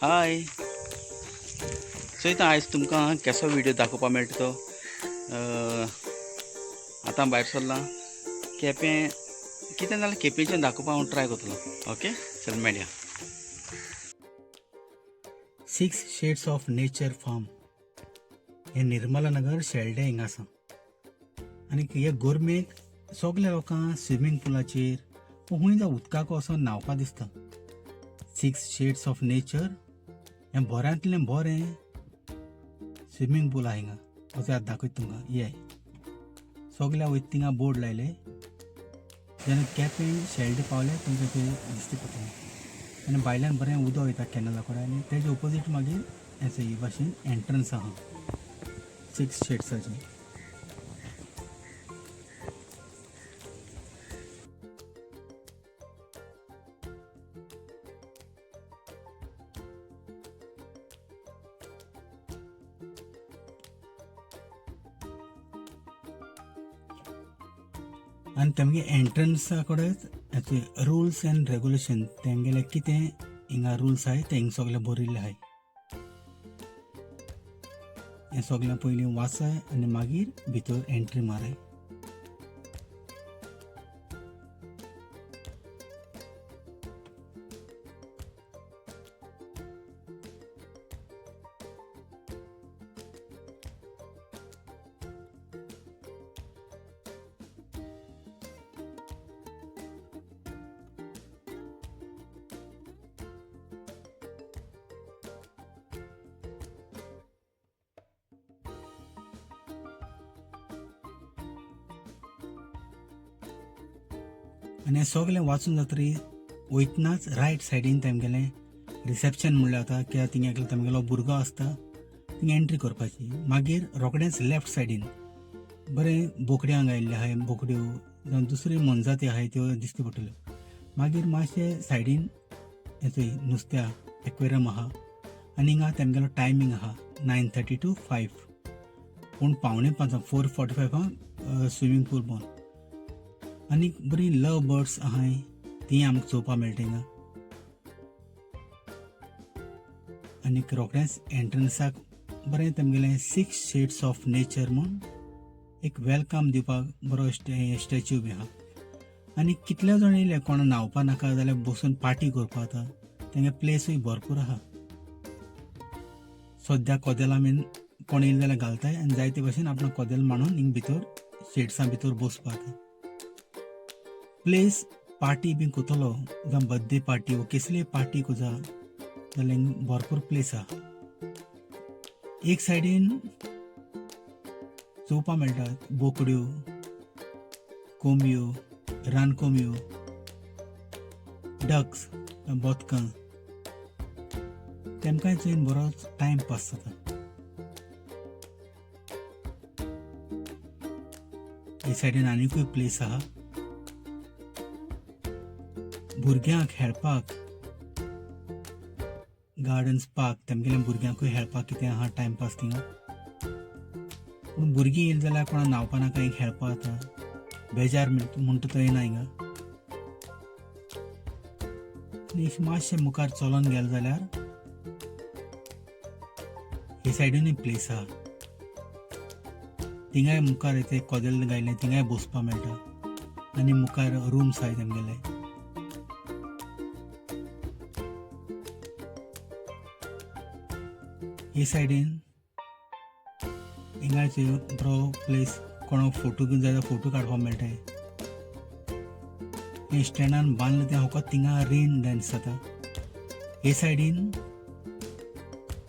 हाय चोयता आयज तुमकां केसो व्हिडियो दाखोवपा मेळटा तो. आतां भायर सरलां केपें, कितें जाल्यार केपेंच्यान दाखोवपा हांव ट्राय करतलो. ओके चल मेळया. Six shades of nature farm हें निर्मला नगर शेल्डें हिंगा आसा. आनी हे गोरमेक सगल्या लोकांक स्विमींग पुलाचेर खंय जावं उदकाक वचोन न्हांवपा दिसता. सिक्स शेड्स ऑफ नेचर हें बऱ्यांतलें बरें स्विमींग पूल आहा हिंगा. वचो आतां दाखयता तुमकां. ये सगल्या वयता थिंगा बोर्ड लायले, जेन्ना केपें शेल्डें पावले तुमकां ते दिश्टी पडटलें. आनी भायल्यान बरें उदक वयता कॅनला कडेन आनी तेजे ओपोजीट मागीर हें ही भाशेन एंट्रन्स आहा सिक्स शेड्साचें. आनी तेमगे एंट्रन्सा कडेन रुल्स एंड रेगुलेशन तेंगेले कितें हिंगा रुल्स आहाय ते हिंगा सगळे बरयल्ले आहाय. हें सगळें पयलीं वाचाय आनी मागीर भितर एंट्री माराय. आनी हें सगळें वाचून जातरी वयतनाच रायट सायडीन तेमगेलें रिसेप्शन म्हणल्यार जाता, कित्याक थिंगा एकलो तेमगेलो भुरगो आसता, थिंगा एंट्री करपाची. मागीर रोखडेंच लेफ्ट सायडीन बरें बोकड्यांक आयिल्ले आहाय, बोकड्यो जावं दुसऱ्यो मोनजाती आहाय त्यो दिश्टी पडटल्यो. मागीर मातशें सायडीन हें नुस्त्या एक्वेरियम आहा आनी हिंगा तेमगेलो टायमींग आहा 9:30 to 5, पूण 4:45 4:45 स्विमींग पूल बंद. आनी बरी लव बर्ड्स आहाय ती आमकां चोवपाक मेळटा हिंगा. आनी रोखडेंच एंट्रन्साक बरें तेमगेलें सिक्स शेड्स ऑफ नेचर म्हूण एक welcome दिवपाक बरो स्टॅच्यू बी आहा. आनी कितले जाण येयले कोण न्हांवपा नाका जाल्यार बसून पार्टी करपाक जाता, तेंगे प्लेसूय भरपूर आहा. सद्या कदेलां बीन कोण येयले जाल्यार घालताय आनी जायते भशेन आपलो कदेल मांडून हिंग भितर शेड्सां भितर बसपाक जाता. प्लेस पार्टी बी करतलो जावं बर्थडे पार्टी वो कसलीय पार्टी कोजा जाल्यार हिंग भरपूर प्लेस आहा. एक सायडीन चोवपाक मेळटा बोकड्यो, कोंबयो, रान कोंबयो, डक्स, बदकां, तेमकांय चोयन बरोच टायम पास जाता. हे सायडीन आनीकूय प्लेस आहा भुरग्यांक खेळपाक, गार्डन्स पार्क तेमगेल्या भुरग्यांकूय खेळपाक कितें आहा टायमपास थिंगा. पूण भुरगीं येयली जाल्यार कोणा न्हांवपा नाका हिंग खेळपाक जाता, बेजार म्हणटा तो येना हिंगा. आनी मातशें मुखार चलोन गेले जाल्यार हे सायडीनूय प्लेस आहा, थिंगाय मुखार ते कदेल घायलें थिंगाय बसपाक मेळटा. आनी मुखार रुम्स आहाय तेमगेले. हे सायडीन हिंगाय बरो प्लेस, कोणाक फोटो घेवन जाय जाल्यार फोटो काडपाक मेळटा. हे स्टँडान बांदलें तें फकत थिंगा रेन डान्स जाता. हे सायडीन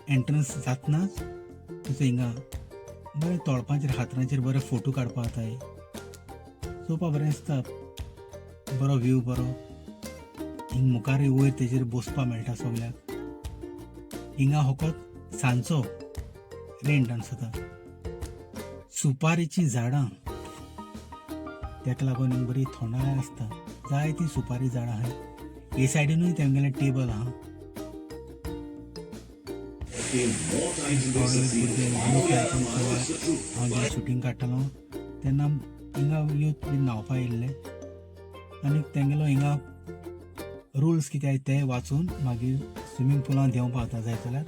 एंट्रन्स जातनाच तुजो हिंगा बरें तोळपाचेर हातरांचेर बरे फोटो काडपाक जाताय, चोवपाक बरें दिसता, बरो व्यू बरो. हिंग मुखार वयर तेजेर बसपाक मेळटा सगल्याक. हिंगा फकत सांजचो रेन डान्स जाता. सुपारीचीं झाडां तेका लागून हिंग बरी थंडाय आसता, जायतीं सुपारी झाडां आहाय. हे सायडीनूय तेमगेलें टेबल आहा. हांव जेन्ना शुटींग काडटालो तेन्ना हिंगा यूथ बीन न्हांवपाक येयल्ले आनी तेंगेलो हिंगा रुल्स कितें आहाय ते वाचून मागीर स्विमींग पुलान देंवपा जाता जाय जाल्यार.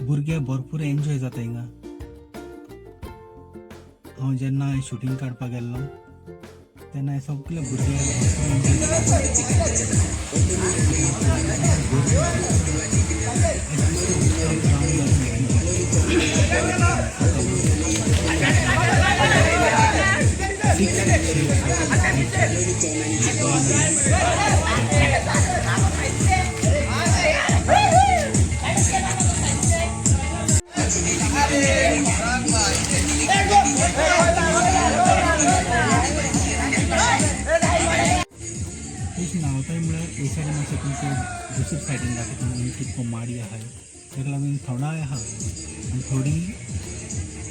भुरगे भरपूर एन्जॉय जाता हिंगा. हांव जेन्ना शुटींग काडपाक गेल्लो तेन्ना हे सगळे भुरगे भरपूर enjoy. Six shades of nature. तेच न्हांवताय म्हळ्यार हे सायडीन मातशें तुमचे दुसरे सायडीन दाखयता आनी कितको माडी आहाय ताका लागून थोडाय आहा आनी थोडी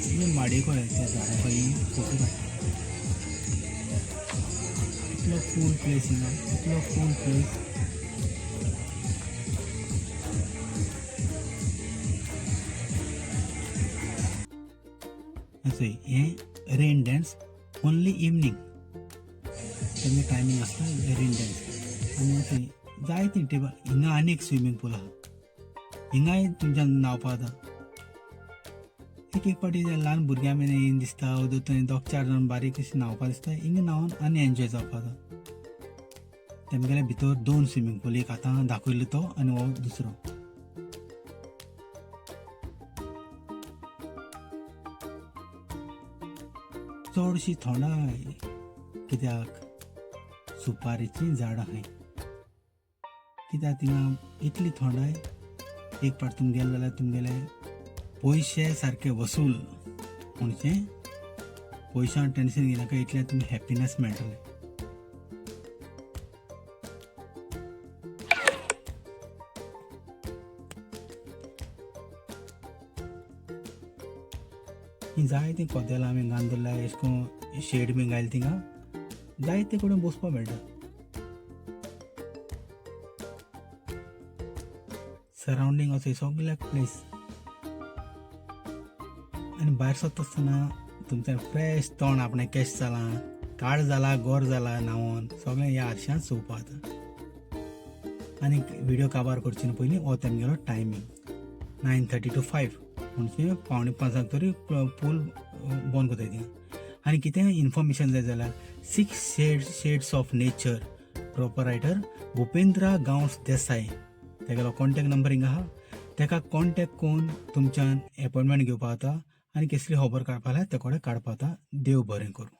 म्हणजे माडये कडेन त्या झाडा कडेन फोटो काडटा. इतलो कूल प्लेस हिंगा, इतलो कूल प्लेस. चोय, हें रेन डॅन्स ओन्ली इवनींग तेंगे टायमींग आसता रेन डॅन्स. आनी थंय जायतीं टेबल. हिंगा आनी एक स्विमींग पूल आहा, हिंगाय तुमच्यान न्हांवपा जाता. एक एक फावटी ल्हान भुरग्यां बीन येयन दिसता, थंय दोग चार जाण बारीक अशें न्हांवपा दिसता. हिंगा न्हांवन आनी एन्जॉय जावपा जाता. तेमगेले भितर दोन स्विमींग पूल, एक आतां दाखयल्लो तो आनी हो दुसरो. चडशी थोंडाय कित्याक सुपारेचीं झाडां आहाय. कित्याक थिंगा इतली थोंडाय, एक फावट तुमी गेले जाल्यार तुमगेले पयशे सारके वसूल म्हणचे पयशां टेंशन घेयनाका, इतलें तुमकां हॅप्पिनस मेळटलें. ही जायतीं कदेलां बी घालून दवरल्या, अशें करून शेड बी घायला. थिंगा जायते कडेन बसपाक मेळटा. सरावंडींग अशें सगल्याक प्लेस. आनी भायर सरता आसतना तुमचें फ्रेश तोंड, आपणें केश जालां, काळ जाला, गोर जाला, न्हांवन सगळें ह्या आरशांत चोवपा जाता. आनी व्हिडियो काबार करचे न्हू पयलीं, हो तेमगेलो टायमींग 9:30 to 5, म्हणजे 4:45 तरी पूल बंद करताय थिंगा. आनी कितेंय इन्फॉर्मेशन जाय जाल्यार Six Shades of Nature, proprietor Bhupendra Gawas Desai, तेगेलो कॉन्टेक्ट नंबर हिंगा आहा. तेका कॉन्टेक्ट करून तुमच्यान एपॉयटमेंट घेवपा जाता आनी कसली खबर काडपा जाल्यार ते कडेन काडपा जाता. देव बरें करूं.